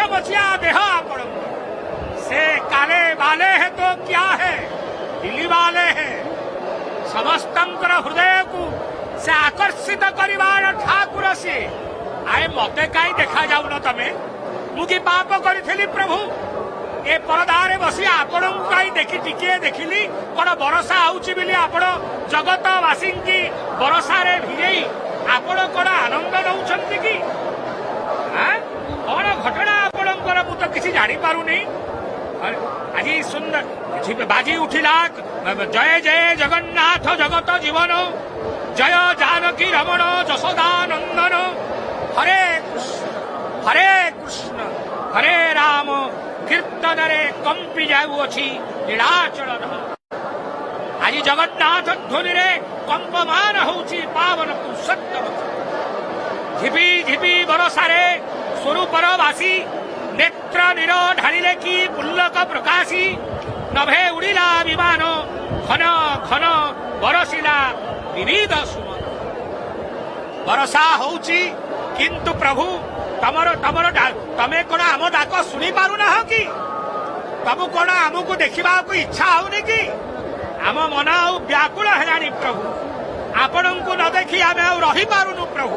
ମଚମଚିଆ ଦେହ ଆପଣଙ୍କର। ସେ काले बाले है तो क्या है, दिल वाले है। ସମସ୍ତଙ୍କର ହୃଦୟକୁ ସେ ଆକର୍ଷିତ କରିବାର ଠାକୁର ସିଏ। ଆଏ, ମତେ କାହିଁ ଦେଖା ଯାଉନ ତମେ? ମୁଁ କି ପାପ କରିଥିଲି ପ୍ରଭୁ? ଏ ପରଦାରେ ବସି ଆପଣଙ୍କୁ କାହିଁ ଦେଖି ଟିକିଏ ଦେଖିଲି। କଣ ବରଷା ହଉଛି ବୋଲି ଆପଣ ଜଗତବାସୀଙ୍କି ବରଷାରେ ଭିଜେଇ ଆପଣ କଣ ଆନନ୍ଦ ନଉଛନ୍ତି କି? ଆଁ? କଣ ଘଟଣା ଆପଣଙ୍କର, ମୁଁ ତ କିଛି ଜାଣିପାରୁନି। ଆରେ, ଆଜି ସୁନ୍ଦର କିଛି ବାଜି ଉଠିଲା, ଜୟ ଜୟ ଜଗନ୍ନାଥ ଜଗତ ଜୀବନ, ଜୟ ଜାନକୀ ରମଣ ଯଶୋଦା ନନ୍ଦନ, ହରେ କୃଷ୍ଣ ହରେ କୃଷ୍ଣ ହରେ ରାମ, କୀର୍ତ୍ତନରେ କମ୍ପି ଯାଉଅଛି ନୀଳାଚଳ ଧାମ। ଆଜି ଜଗନ୍ନାଥ ଧ୍ୱନିରେ କମ୍ପମାନ ହଉଛି ପାବନ ପୁରୁଷୋତ୍ତମ। ଝିପି ଝିପି ବରସାରେ ସ୍ୱରୂପର ବାସୀ ନେତ୍ର ନୀର ଢାଳିଲେ କି ପୁଲକ ପ୍ରକାଶୀ। ନଭେ ଉଡ଼ିଲା ବିମାନ, ଘନ ଘନ ବରସିଲା ବିବିଧ ସୁମନ। ବରଷା ହଉଛି, କିନ୍ତୁ ପ୍ରଭୁ, ତମର ତମେ କଣ ଆମ ଡାକ ଶୁଣି ପାରୁନାହ କି? ତମକୁ କଣ ଆମକୁ ଦେଖିବାକୁ ଇଚ୍ଛା ହଉନି କି? ଆମ ମନ ଆଉ ବ୍ୟାକୁଳ ହେଲାଣି ପ୍ରଭୁ। ଆପଣଙ୍କୁ ନ ଦେଖି ଆମେ ଆଉ ରହିପାରୁନୁ ପ୍ରଭୁ।